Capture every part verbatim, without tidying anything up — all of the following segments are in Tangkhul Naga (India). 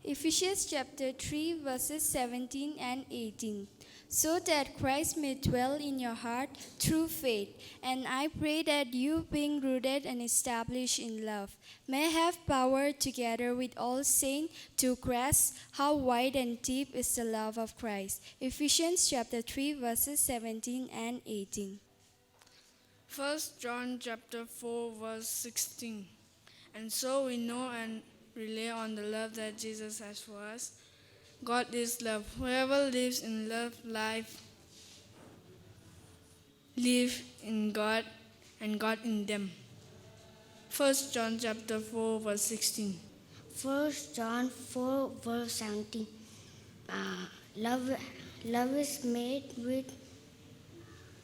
Ephesians chapter three, verses seventeen and eighteen. So that Christ may dwell in your heart through faith, and I pray that you, being rooted and established in love, may have power together with all saints to grasp how wide and deep is the love of Christ. Ephesians chapter three, verses seventeen and eighteen. First John chapter four, verse sixteen. And so we know and rely on the love that Jesus has for us. God is love. Whoever lives in love life live in God and God in them. First John chapter four, verse sixteen. First John four, verse seventeen. Uh, love, love is made with,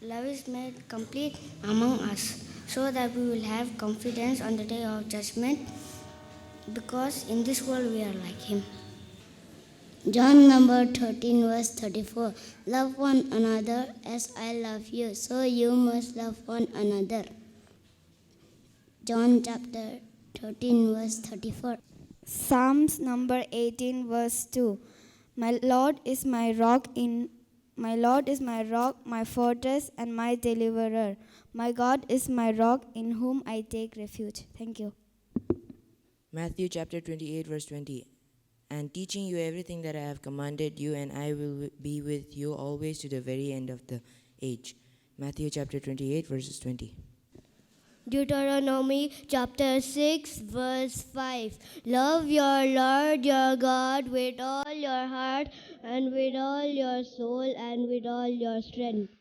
love is made complete among us, so that we will have confidence on the day of judgment, because in this world we are like him. John number thirteen, verse thirty-four. Love one another as I love you, so you must love one another. John chapter thirteen, verse thirty-four. Psalms number eighteen, verse two. My Lord is my rock in my Lord is my rock, my fortress, and my deliverer. My God is my rock in whom I take refuge. Thank you. Matthew chapter twenty-eight, verse twenty. And teaching you everything that I have commanded you, and I will be with you always to the very end of the age. Matthew chapter twenty-eight, verses twenty. Deuteronomy chapter six, verse five. Love your Lord your God with all your heart and with all your soul and with all your strength.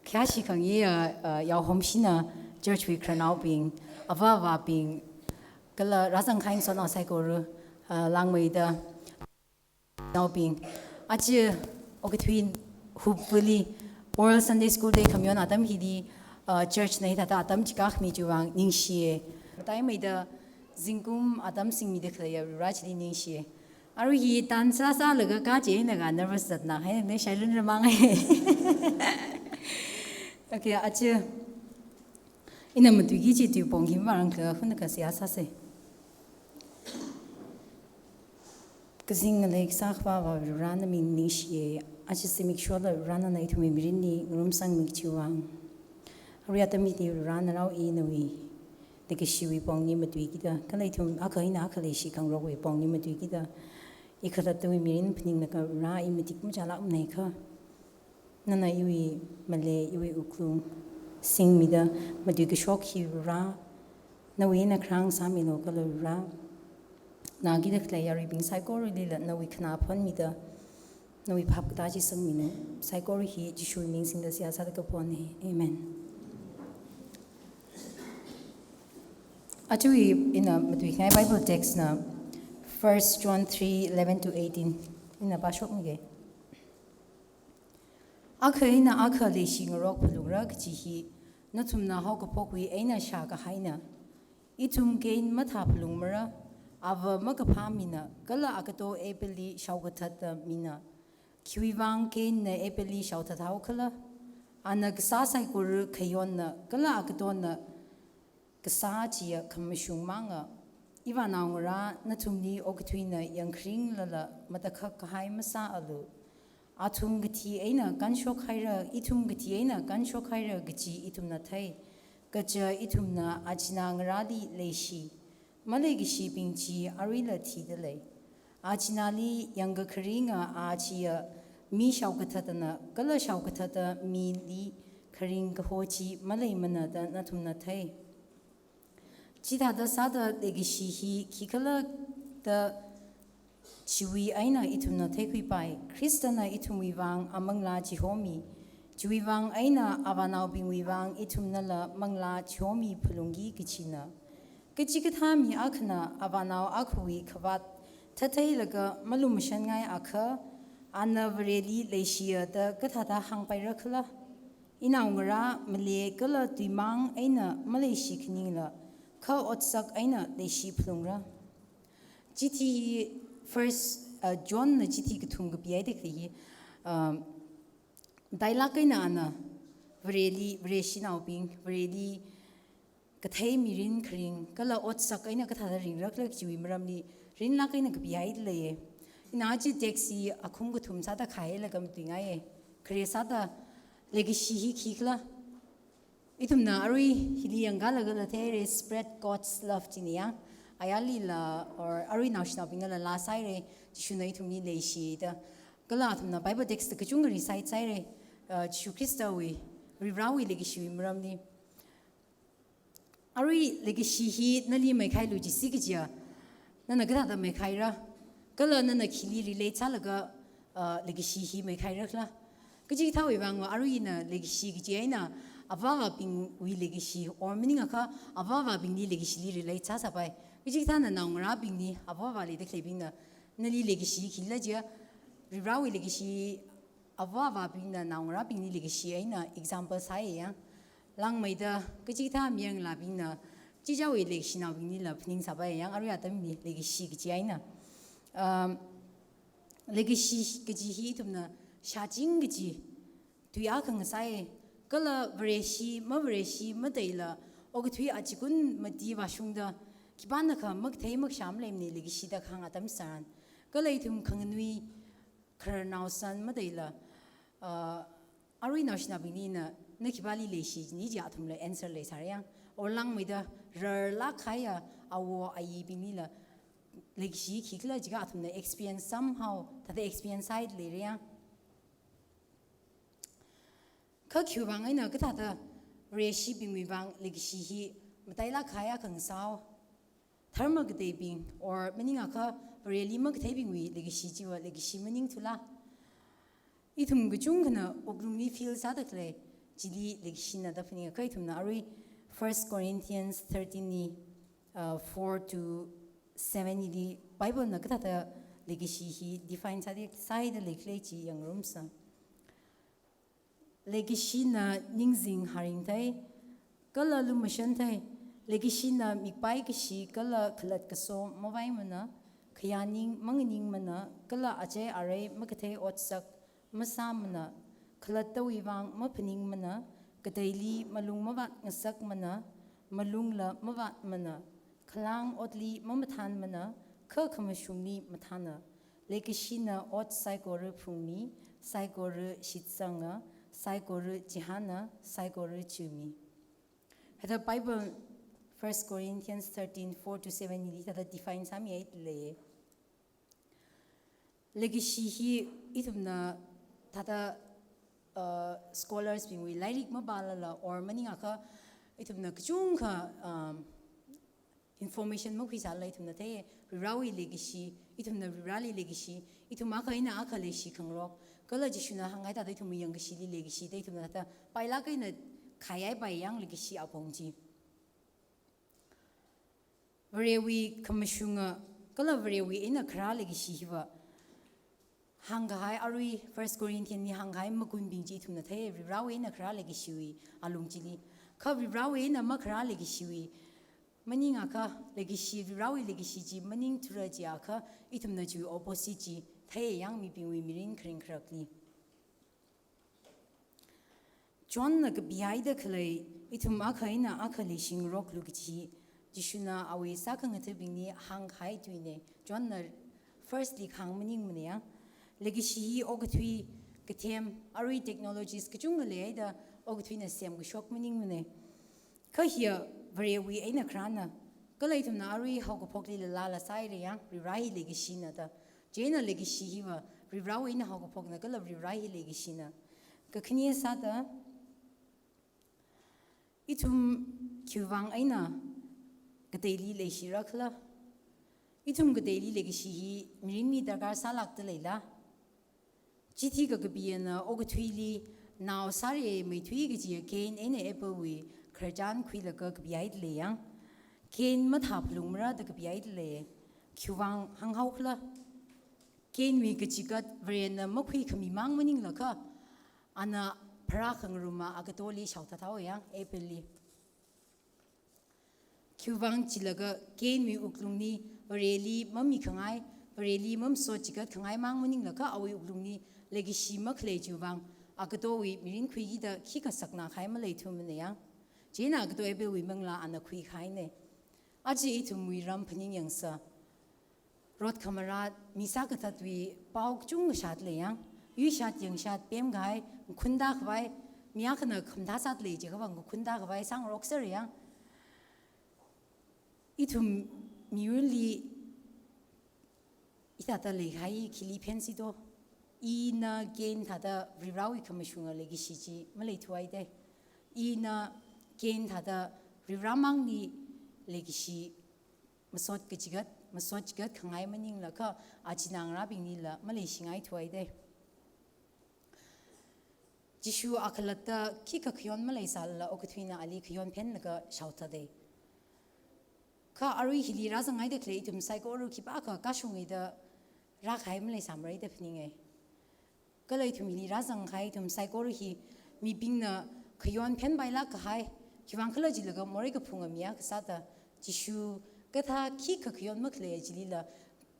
Khayāshi khangayi, uh, uh, yaohomshina church wui khararnaobing, avā avābing, kala rāzangkahai ngasotnao saikora, uh, langmeida naobing, aja okathui, hopefully, Oral Sunday School Day khamayon atam hili, uh, church na hithāda atam chikākhami chiwui vang ningshiya. Mataimei da zingkum atam singmida khaleiya Varivara chili ningshiya. Arui hi tan sāsālaga kaje naga nervous zatna hai ne shailun ramang hai. Okay, aja. Ina matuiki chi tui pong him varang kha huna ka siya sāsa. Kazing ngalei kasā Akhava Varivara, naming ningshiya. Aja zimikshola Varivara nana ithumwui mirinli ngarumsangmi chiwui vang. Arui atam hili Varivara narao i nawui leikashiwui pongli matuikida, kala ithum akha eina akha leishi khangarokwui pongli matuikida, i khalattawui mirin phaninglaga Varivara i matik machālākmanei kha. Nana iwui malei, iwui wuklung singmida, matui kashok hi Varivara, nawui eina kharāng sāmilu kala Varivara, nagida khalei yaruibing saikoralila nawui khanā phonmida, nawui phap katā chi sangminu. Saikora hi Jishuwui ming singda seihā sāda kapona. Amen. Aja ina matuingai Bible text na First John three eleven to eighteen. Ina pāshokmige. Akha eina akha leishi ngarok phalungra kaji hi nathumna haokaphokwui eina shākahaina. Ithum Cain mathāphalungmara, ava makaphā mina, kala agato Abelli shaokathatda mina. Khiwui vang Cain na Abelli shaothathao khala? Ana kasā saikora khayonna, kala agatona kasā chiya khamashung manga. Ivānaongarā, nathumli okathuina yangkharinglala matakhak kahai masāalu. Athum kathi eina kanshok haira, ithum kathi eina kanshok haira kaji ithumna thei. Kaja ithumna achina ngarāli leishi maleikashibing chi aruila thidalei. Achinali yangkakharinga a chiya mi shaokathatana, kala shaokathatda mili kharing kaho chi maleimana da nathumna thei. Chithāda sāda leikashi hi khikhala da chiwui eina ithumna theikhuipai. Khristana ithumwui vang amanglā chihomi. Chiwui vang eina avānaobingwui vang ithumnala manglā chihomi phalungki kachina. Kachikathā mi akhana avānao akhawui khavāt thatheilaga malumashanngaiakha, ana Vareli leishiya da kathāda hāngpaira khala? Inaongarā, male kala tuimang eina maleishi khaningla, kha otsak eina leishi phalungra. Chithi First, uh, John na chithi kathum kapihaida khalei hi, um, matailāk eina ana Vareli, Vareshinaobing, Vareli kathei mirin kharing, kala otsak eina kathāda ringra khala kajiwui maramli rinlāk eina kapihaida leiya. Ina chi text hi akhum kathum sāda khailaga matuingaiya. Khare sāda leikashi hi khikhala? Ithumna arui hili yangkālaga la theira, spread God's love jina ya. Ayarlila, or arui naoshinaobingnala laa sāhaira, Jishuna ithumli leishi da. Kala athumna Bible text kachungkha recite sāhaira, uh, Jishu Khristawui, Varivarawui leikashiwui maramli. Arui leikashi hi nali meikhailu jisi kajiya, nana kathāda meikhaira? Kala nana khili relate sālaga, uh, leikashi hi meikhaira khala? Kachikathāwui vangva arui ina leikashi kaji eina avāvabingwui leikashi, or maningakha avāvabingli leikashili relate sāsāpai. Kachikathāna naongarābingli, avāvali da khaleibingna nali leikashi khila jiya, Varivarawui leikashi, avāvabingna naongarābingli leikashi eina example sāya. Langmeida kachikathā miyanglābingna chichāwui leikashinaobinglila phaningsāpaiya, arui atamli leikashi kaji eina. Um, leikashi kaji hi ithumna shāching kaji tui akha ngasāya. Kala Vareshi, maVareshi, mataila okathui achikun mati vāshungda, khipānakha makathei makashā maleimana leikashi da kahāng atam tharan. Kala ithum khanganui, khararnao san mataila, uh, arui naoshinaobingli ina, na khipāli leishi jini jiya athumla answer leisāra ya. Or langmeida rarlāk kahaiya awo ayibinglila leikashi khikhala jiakha athumna experience somehow, thāda experience sāhaida leira ya. Kha khiwui vang eina kathāda Vareshibingwui vang leikashi hi matailāk kahai akha ngasāo? Dharma kateibing, or maningakha Vareli makatheibingwui leikashi chiva leikashi maningthula? Ithum kachungkhana wuklungli feel sāda khalei chili leikashina da phaningakha ithumna arui First Corinthians thirteen li, uh, four to seven li Bible na kathāda leikashi hi define sāda, sāhaida leikhala chi yangngarumsa. Leikashina ningzing haringthei, kala lumashanthei. Leikashina mikpai kashi kala khalat kaso mavaimana, khayāning manganingmana, kala achei arei makathei otsak masāmana, khalattawui vang maphaningmana, kateili malung mavat ngasakmana, malungla mavatmana, khalang otli mamathānmana, kha khamashungli mathāna. Leikashina ot saikora phungmi, saikora shitsanga, saikora chihāna, saikora chumi. Hithāda Bible First Corinthians thirteen, four to seven li hithāda define sāmihaida lei. Leikashi hi ithumna thāda, uh, scholars bingwui lairik mapālala or maningakha ithumna kachungkha, um, information makhuisālala ithumna thei, Varivarawui leikashi, ithumna Varivarali leikashi, ithum akha eina akha leishi khangarok, kala Jishuna hānghaida ithum yangkashili leikashi da ithumna thāda pailāk eina khayai paiyang leikashi apong chi. Varewui khamashunga, kala Varewui eina kharā leikashi hiva hāngkahai arui First Corinthians li hāngkahai magunbing chi ithumna thei, Varivarawui eina kharā leikashiwui alung chili. Kha Varivarawui eina makharā leikashiwui, maningakha leikashi, Varivarawui leikashi chi maningthura jiakha, ithumna chiwui opposite chi theiya yang mibingwui mirin kharing kharakli. Johnna kapihaida khalei, ithum akha eina akha leishi ngaroklu kaji, Jishuna awui sākhangathabingli hāngkahai tuina. Johnna first li kahāng maningmana yang. Leikashi hi okathui kathem, arui technologies kachungkha leihaida okathuina semkashok maningmana. Kha hiya Varewui eina kharāna, kala ithumna arui haokaphokli lāla sāhaira yang, Varivara hi leikashina da. Chieina leikashi hiva Varivarawui eina haokaphokna kala Varivara hi leikashina. Kakhane sāda, ithum khiwuivang eina kateili leishira khala? Ithum kateili leikashi hi mirinli darkar sālākda leila? Chithi kakapina okathuili nao sāre meithui kajiya Cain eina Abelwui khararchan khuilaga kapihaida lei yang. Cain mathāphalungmara da kapihaida lei. Khiwuivang hānghao khala? Cainwui kachigat Varena makhuikhamimang maningla kha, ana pharākhangaruma agatoli shaothathaowa yang, Abelli. Khiwuivang jilaga Cainwui wuklungli Vareli mamikhangai, Vareli mamasot chigat khangaimang maningla kha awui wuklungli leikashi makhalei chiwuivang agatowui mirin khuikida khikha sakna kahai maleithumana yang. Chieina agato Abelwui manglā ana khuikahaina. Aja ithumwui ram phaningyangsa. Rot khamarāt, mi sākathatwui pao kachungkha shat lei yang. Yuishat yangshat, pemkahai, ngakhunda khavai, mi akhana khamathā shat lei jiakha vang ngakhunda khavai sāngarokser yang. Ithum miyurli hithāda leihai khili phensi do. Ina Cain thāda Varivarawui khamashunga leikashi chi maleithuhaida. Ina Cain thāda Varivaramangli leikashi masot kachigat, masot chigat khangai maningla kha achinā ngarābinglila maleishingaithuhaida. Jishu akhalatta khikha khayon maleisālala okathuina ali khayon phenlaga shaothada. Kha arui hili rāzanghaida khalei ithum saikora khipākha kashungida rākahai maleisāmara da phaninga. Kala ithum hili rāzangkahai ithum saikora hi mibingna khayon phenpailāk kahai, khiwuivang khala jilaga morei kaphunga mi akha sāda, Jishu kathā khikha khayon makhalei chilila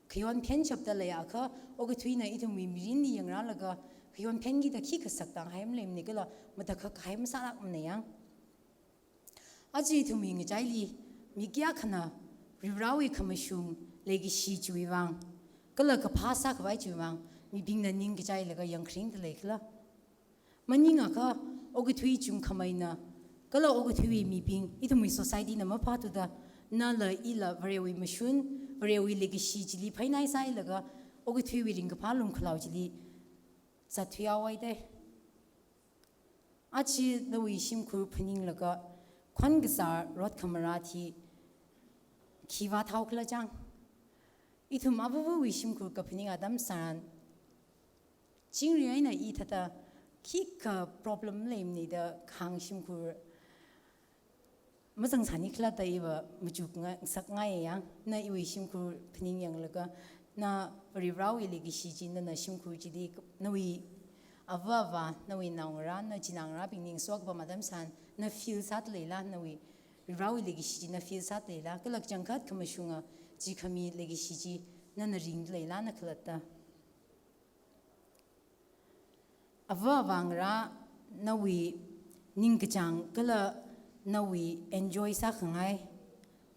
khayon phenshapda leiakha, okathuina ithumwui mirinli yangrālaga khayon phenkida khikha saktānghai maleimana kala matakhak kahai masālākmana yang. Aja ithumwui ngachaili mi kayākhana Varivarawui khamashung leikashi chiwuivang, kala kaphā sākhavai chiwuivang mibingna ningkachailaga yangkharingda lei khala? Maningakha okathui chungkhameina, kala okathuiwui mibing, ithumwui society na maphāthuda, nala ila Varewui mashun, Varewui leikashi chili phainai sāhailaga, okathuiwui ringkaphā lumkhalao chili zatthuihaowaida. Aja nawui shimkhur phaninglaga, khon kazar rot khamarāt hi khi vāthao khala chang. Ithum avāvawui shimkhur kaphaning atam tharan, chingri eina i thāda khikha problem leimana da kahāng shimkhur mazangsāni khala da iva machuk nga-, ngasakngaiya yang. Na iwui shimkhur phaningyanglaga, na Varivarawui leikashi chi nana shimkhur chili, nawui Ava avā, nawui naongarā, na chinaongarābingli ngasokapam atam tharan, na feel sāda leila, nawui Varivarāwui leikashi chi na feel sāda leila, kala kachangkhat khamashunga, chikhami leikashi chi, nana ringda leila, na khalatta. Ava avā ngarā, nawui ningkachāng, kala nawui enjoy sākhangai,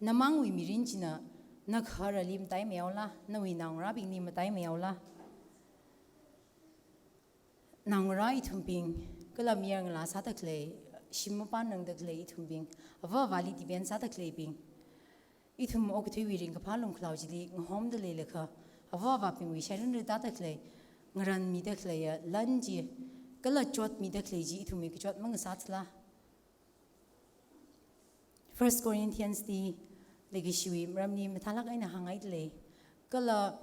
namangwui mirin china, na kharali mataimeaola, nawui naongarābingli mataimeaola. Naongarā ithumbing, kala mayarngalā sāda khalei, shim mapānrangda khalei ithumbing, ava avāli depend sāda khaleibing. Ithum okathuiwui ringkaphā lumkhalao chili ngahomda leilakha, ava avābingwui shairun rida khalei, ngaranmida khaleiya lan chi, kala chotmida khalei chi ithumwui kachot mangasā sāla. First Corinthians li leikashiwui maramli mathālāk eina hāngngaida lei. Kala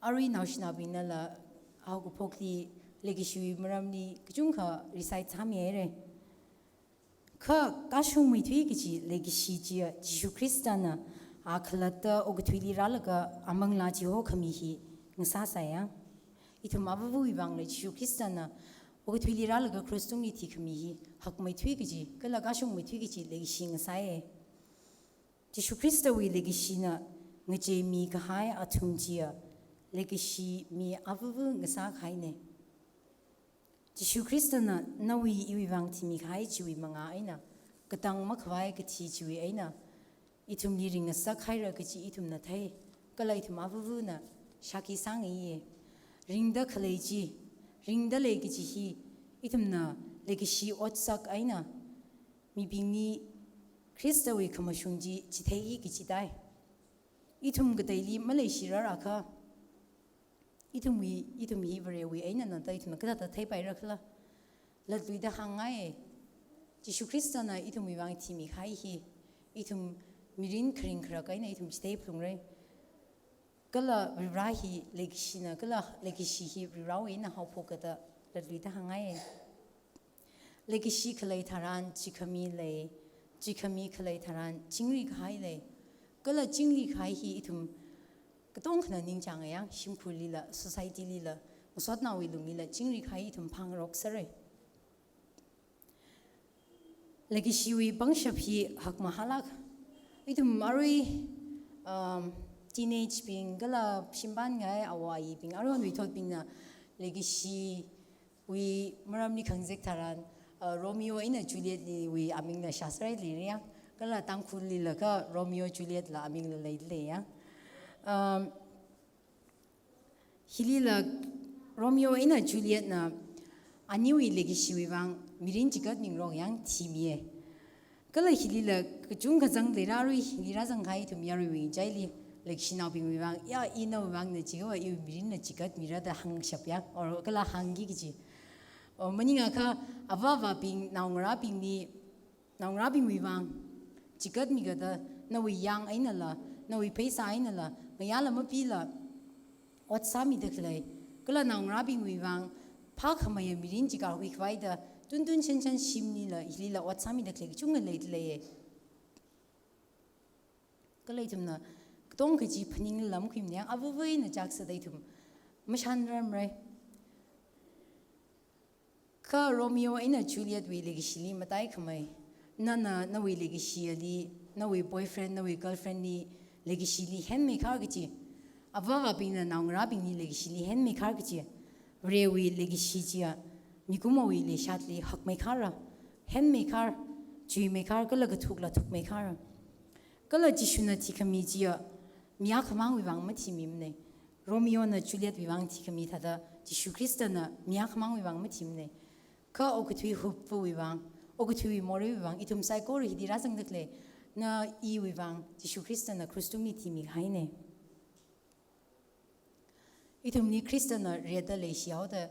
arui naoshinaobingnala haokaphokli leikashiwui maramli kachungkha recite sāmihaira. Kha kashungmeithui kachi leikashi chiya Jishu Khristana a khalatta okathuili rālaga amanglā chihokhami hi ngasāsai yang. Ithum avavawui vangla Jishu Khristana okathuili rālaga cross tungli thikhami hi hakmeithui kachi, kala kashungmeithui kachi leikashi ngasāya. Jishu Khristawui leikashina ngacheimi kahai athum chiya leikashi mi avava ngasākahaina. Jishu Khristana nawui iwui vang thimi kahai chiwui manga eina, katang makhavai kathi chiwui eina, ithumli ringngasak haira kachi ithumna thei, kala ithum avavana shākhi sāngaiya. Ringda khalei chi, ringda lei kachi hi, ithumna leikashi otsak eina, mibingli Khristawui khamashung chi chitheiki kachi tai. Ithum kateili maleishirar akha, ithumwui, ithum hi Varewui einana da ithumna kathāda theipairakhala. Latluida hāngngai, Jishu Khristana ithumwui vang thimi kahai hi, ithum mirin kharing kharak eina ithum chithei phalungra. Kala Varivarā hi leikashina, kala leikashi hi Varivarāwui eina haophokta da latluida hāngngai. Leikashi khalei tharan chikhami lei, chikhami khalei tharan chingri kahai lei. Kala chingri kahai hi ithum katongkhana ningchānga yang, shimkhurlila, society lila, ngasotnaowui lunglila, chingri kahai ithum phāngarok sāra. Leikashiwui pangshap hi hakmahālāk. Ithum arui, um, teenage bing, kala shimpānngai ava ayibing, aruihon vithotbingna leikashi wui maramli khangazek tharan, uh, Romeo eina Juliet liwui amingla shāsārai liriyang, kala Tangkhullilaga Romeo Juliet la amingla leilei yang. Um, hilila Romeo eina Juliet na aniwui leikashiwui vang mirin chigatmingarok yang thimiya. Kala hilila kachungkha zangda leira, arui hili rāzangkahai ithum yaruiwui ngachaili, leikashinaobingwui vang, ya, i nawui vangna chiakha iwui mirinna chigatmira da hāngshap yang, or kala hāngki kachi. Or maningakha ava avābing, naongarābingli, naongarābingwui vang chigatmikata, nawui yang einala, nawui pheisā einala, ngayāla mapila ot sāmida khalei, kala naongarābingwui vang phākhameiya mirin chi karhui khavai da, tuntun shanshan shimlila, hilila ot sāmida khalei kachungkha leida leiya. Kala ithumna katongkha chi phaningla makhuimana yang, avava eina chak sāda ithum mashānrarmara. Kha Romeo eina Juliet wui leikashili mataikhamei, nana nawui leikashili, nawui boyfriend, nawui girlfriend li leikashili henmeikhar kachi, ava avābingna naongarābingli leikashili henmeikhar kachi, Varewui leikashi chiya mikumowui leishatli hakmeikhara, henmeikhar, chuimeikhar, kala kathukla thukmeikhara. Kala Jishuna thikhami chiya mi akhamangwui vang mathimimana. Romeo na Juliet wui vang thikhami thāda Jishu Khristana mi akhamangwui vang mathimana. Kha okathui hupvawui vang, okathuiwui moreiwui vang, ithum saikora hili rāzangda khalei, na iwui vang Jishu Khristana krus tungli thimihaina. Ithumli Khristana rida leishihaoda,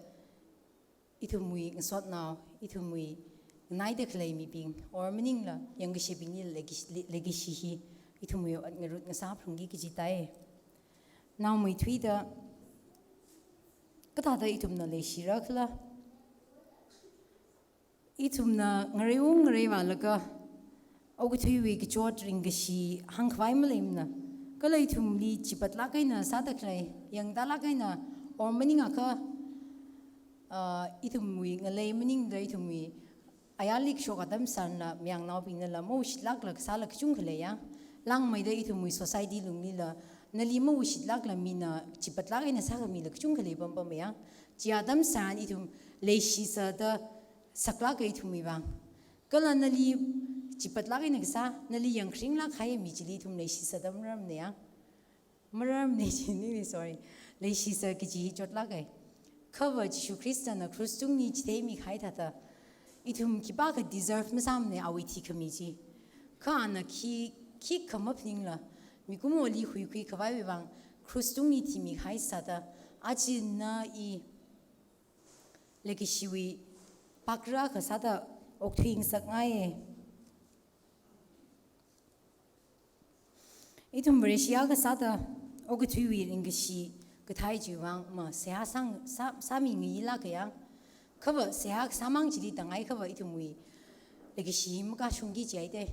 ithumwui ngasotnao, ithumwui nganaida khalei mibing, or maningla yangkashebingli leikashi, leikashi hi ithumwui ot ngarut ngasā phalungki kaji tai. Naomeithuida, kathāda ithumna leishirakhala? Ithumna ngareiung ngareivālaga, okathuiwui kachot ringkashi hāngkhavai maleimana. Kala ithumli chipatlāk eina sāda khalei, yangtālāk eina, or maningakha, Ah, ithumwui ngalei maningda ithumwui ayarli kashok atam sāranla, mayangnaobingnala mawuishitlākla kasāla kachungkha leiya. Langmeida ithumwui society lunglila, nali mawuishitlākla mina chipatlāk eina sākhamila kachungkha leipampamya. Chi atam sāran ithum leishisāda saklāka ithumwui vang. Kala nali chipatlāk eina kasā, nali yangkharinglāk kahai mi chili ithum leishisāda mararmana ya. Mararmana chi nini, sorry. Leishisā kaji hi chotlāka. Khava Jishu Khristana krush tungli chitheimi kahai thāda, ithum khipākha deserve masāmana awui thikhami chi. Kha ana khi, khikha maphaningla, mikumoli huikhui khavaiwui vang krush tungli thimi kahai sāda, aja na i leikashiwui pakra kasāda okthuingasakngaiya. Ithum Vareshi akha sāda okathuiwui ringkashi kathei chiwui vang ma seihā sāng, sā, sāmingayilāka ya. Khava seihā kasāmang chili tāngai khava ithumwui leikashi makashungki jihaida.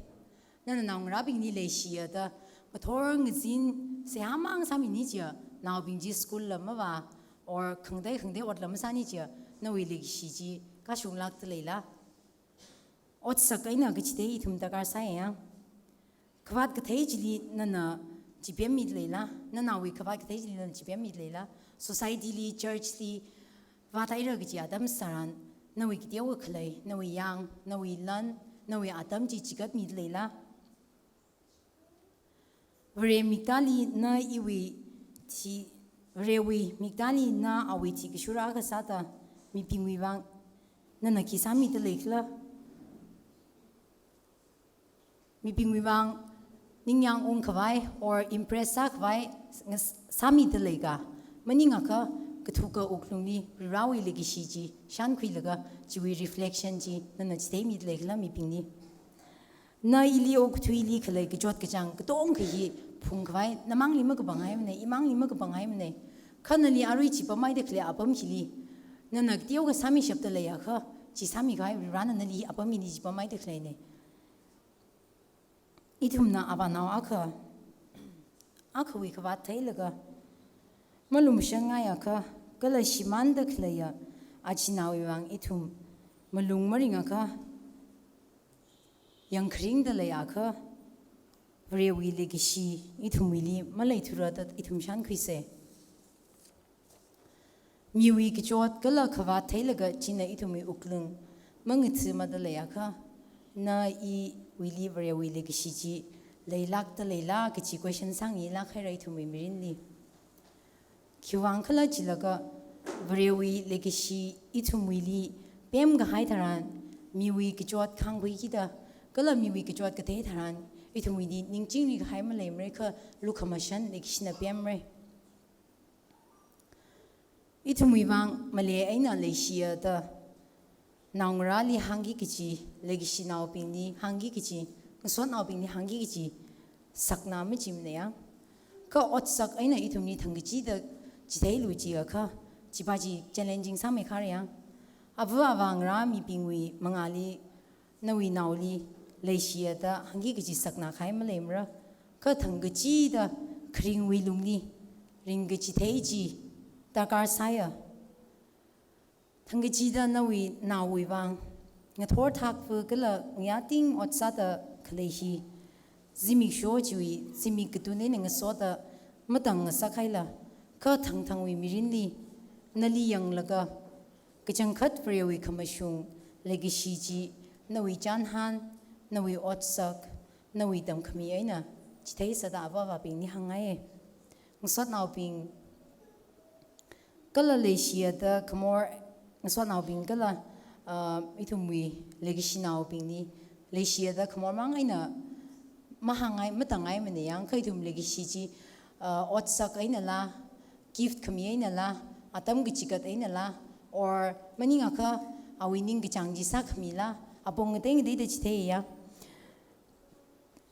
Nana naongarābingli leishiyada, ngathor ngazin seihāmang sāmini jiakha, naobing chi school la mavā, or khangatei khangatei otla masāni jiakha, nawui leikashi chi kashunglākda leila? Otsak eina kachithei ithum darkar sāya. Khavāt kathei chili nana chipemmida leila? Nanaowui khavāt kathei chili nana chipemmida leila? Society li, church li, vāthaira kaji atam sāran, nawui kateokha khalei, nawui yang, nawui lan, nawui atam chi chikatmida leila? Vare miktāli na iwui thi, Varewui miktāli na awui thi kashura akha sāda, mibingwui vang nana khi sāmida leikhala? Mibingwui vang ningyāng ungkhavai or impress sākhavai ngas-, sāmida leika? Maningakha kathuka wuklungli Varewui leikashi chi shānkhuilaga chiwui reflection chi nana chitheimida leikhala mibingli? Na ili okathuili khalei kachot kachāng katongkha hi phungkhavai namangli makapanghaimanei, imangli makapanghaimanei. Kha nali arui chipamhaida khalei apam hili nana kateokha sāmishapda leiakha, chi sāmikhavai Varena nali apam hili chipamhaida khaleina. Ithumna avānao akha, akhawui khavāt theilaga malumshangngaiakha, kala shimānda khaleiya achinaowui vang ithum malung maringakha, yangkharingda leiakha, Varewui leikashi ithumwuili maleithura da ithum shānkhuisa. Miwui kachot kala khavāt theilaga china ithumwui wuklung mangathāmada leiakha, na iwuili Varewui leikashi chi leilākda leila kaji question sāngayilāk haira ithumwui mirinli. Khiwuivang khala jilaga, Varewui leikashi ithumwuili pemkahai tharan, miwui kachot khāngkhuikida, kala miwui kachot kathei tharan, ithumwuili ningchingri kahai maleimara kha lukhamashan leikashina pemmara. Ithumwui vang malei eina leishiyada, naongarāli hāngki kaji, leikashinaobingli hāngki kaji, ngasotnaobingli hāngki kaji sakna machimana ya. Kha otsak eina ithumli thangkachida chitheilu jiakha, chipa chi challenging sāmeikhara ya. Ava avā ngarā mibingwui mangāli, nawui naoli leishiyada hāngki kaji sakna kahai maleimara. Kha thangkachida kharingwui lungli ringkachithei chi darkar sāya. Thangkachida nawui naowui vang ngathor thakva kala ngayā ting ot sāda khalei hi, zimiksho chiwui zimik katun eina ngasoda matangngasak haila, kha thangthangwui mirinli nali yanglaga, kachangkhat Varewui khamashung leikashi chi nawui chānhān, nawui otsak, nawui tamkhami eina chitheisāda ava avābingli hāngngaiya. Ngasotnaobing kala leishiyada khamor, ngasotnaobing kala, ah, ithumwui leikashinaobingli leishiyada khamormang eina mahāngngai, matangngaimanei ya. Kha ithum leikashi chi, ah, otsak einala, gift khami einala, atam kachikat einala, or maningakha awui ningkachāng chi sākhamila, apong ngatei ngateida chitheiya.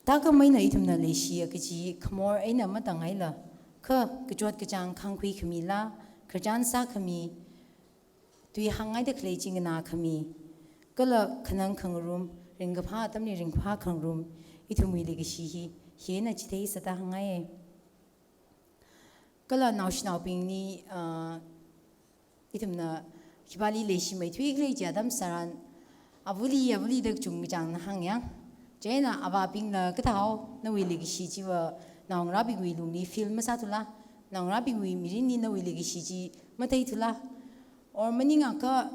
Thākhameina ithumna leishiya kaji khamor eina matanghaila, kha kachot kachāng khāngkhui khamila, khararchan sākhami, tui hāngngaida khalei chi nganākhami, kala khanang khangarum, ringkaphā atamli ringphā khangarum, ithumwui leikashi hi, hi eina chitheisāda hāngngaiya. Kala naoshinaobingli, ah, ithumna khipāli leishimeithui khala chi atam tharan, avali, avali da kachungkachangna hāngyang. Chieina avābingna kathāhao, nawui leikashi chiva naongarābingwui lungli feel masāthula, naongarābingwui mirinli nawui leikashi chi matheithula. Or maningakha,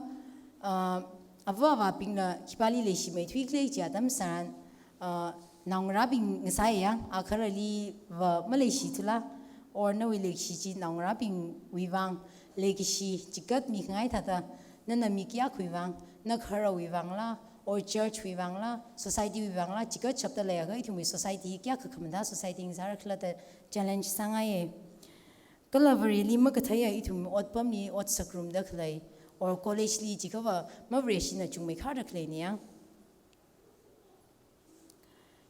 ah, ava avābingna khipāli leishimeithui khala chi atam tharan, ah, naongarābing ngasāyang, akharaliva maleishithula, or nawui leikashi chi naongarābingwui vang leikashi chigat mikhangai thāda, nana mi kayākhawui vang, nagaharaowui vangla, or church wui vangla, society wui vangla, chigat shapda leiakha ithumwui society kayākha khamathā society ngasāra khala da challenge sāngaiye. Kala Vareli makatheiya ithum otpamli otsak ngarumda khalei, or college li chiakhava mavareshina chungmeikharda khaleina yang.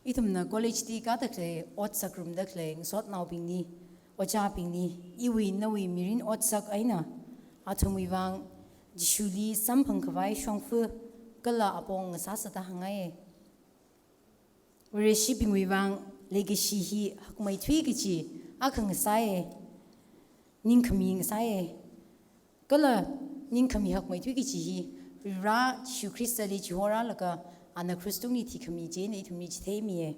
Ithumna college li kāda khalei, otsak ngarumda khalei ngasotnaobingli, ojābingli, iwui nawui mirin otsak eina athumwui vang Jishuli samphang khavai shongfa kala apong ngasāsa da hāngngaiye. Vareshibingwui vang leikashi hi hakmeithui kachi akha ngasāye, ningkhami ngasāye. Kala ningkhami hakmeithui kachi hi Varivara Jishu Khristali chihorālaga ana krush tungli thikhami chieina ithumli chitheimiye.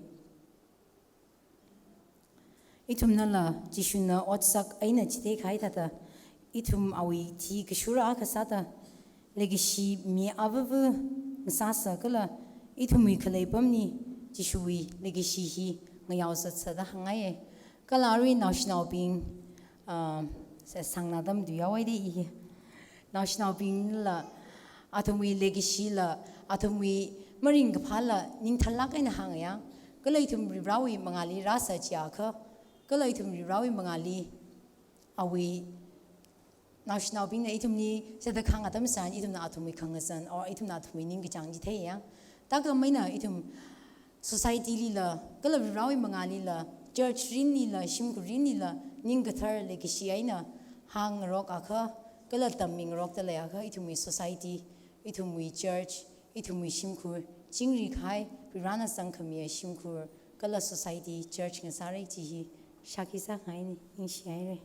Ithumnala Jishuna otsak eina chitheikahai thāda, ithum awui thi kashura akha sāda, leikashi mi avava ngasāsa kala ithumwui khalei pamli Jishuwui leikashi hi ngayaozatsa da hāngngaiye. Kala arui naoshinaobing, ah, sa sangna tamdu yaowaide i. Naoshinaobingla, athumwui leikashila, athumwui maringkaphāla ningthālāk eina hāngyang. Kala ithum Varivarawui mangāli rāsa chiakha, kala ithum Varivarawui mangāli awui naoshinaobingna ithumli sāda khang atam tharan ithumna athumwui khangazan, or ithumna athumwui ningkachāng chitheiya. Thākhameina ithum society lila, kala Varivarawui mangālila, church mirinlila, shimkhur mirinlila, ningkathar leikashi eina hāngngarokakha, kala tammingarokda leiakha, ithumwui society, ithumwui church, ithumwui shimkhur, chingri kahai, Varivarana zangkhamiya shimkhur, kala society, church ngasāra chi hi shākhi sāngaini, ningshihaire.